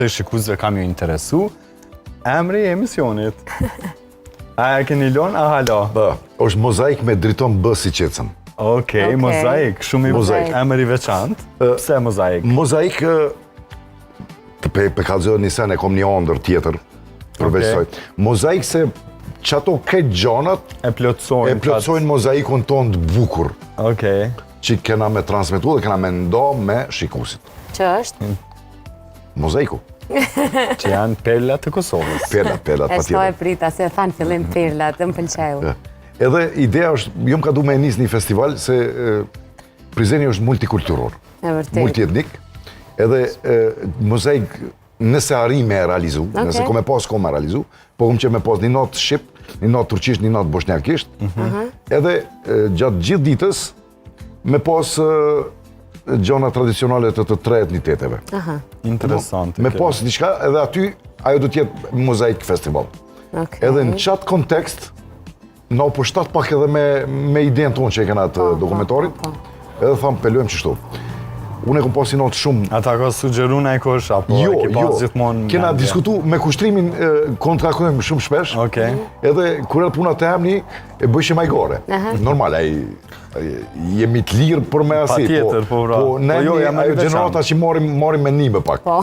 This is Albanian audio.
Të shikuesve kam ju interesu emri i emisionit. A e keni lon a hala? Bë, është mozaik me Driton B si qecën. Okej, Okej. mozaik, shumë i Mozaik. Emër i veçantë. Pse mozaik? Mozaik ë, të pe, pe kallzoj një sen e kom një ondër tjetër përveç Okej. saj. Mozaik se qato krejt gjanat E plotësojnë. e plotësojnë mozaikun tonë të bukur Okej. që kena me transmetu dhe kena me ndo me shikuesit. Që është? Mozaiku. Që janë perlat të Kosovës. Perlat, perlat, E pa shto e tjetër. prita, se e thanë fillim perlat, dhe më pëlqeu. Edhe ideja është, jo më ka du me e nis një festival, se e, Prizreni është multikulturor, E vërtet. multietnik, edhe e, mozaik nëse arri me e realizu, Okej. nëse ko me pas, ko me realizu, po kom që me pas një natë shqip, një natë turqisht, një natë bosnjakisht, edhe e, gjatë gjithë ditës me pas e, gjona tradicionale të të tre etniteteve. Interesante. Me kjo. pas diçka edhe aty ajo do të jetë mozaik festival. Okej. Edhe në qatë kontekst, na u përshtat pak edhe me, me idenë tonë që e kena të Po, po, dokumentarit, po, edhe thamë pelojmë qështu. Unë e kom pas një natë shumë Ata ka sugjeru në e kush, apo Jo, e ki pas jo. gjithmonë Kena mendje? diskutu me kushtrimin e, kontrakojmë shumë shpesh. Okej. Edhe kur erdhi puna te emni, e bëjshim majgore. Normal, ai ai- jemi të lirë për me asi. Patjetër, po, pra. Po, ne Po, jo, jemi jam e ajo veçantë. gjenerata që marrim marrim mendime pak. Po.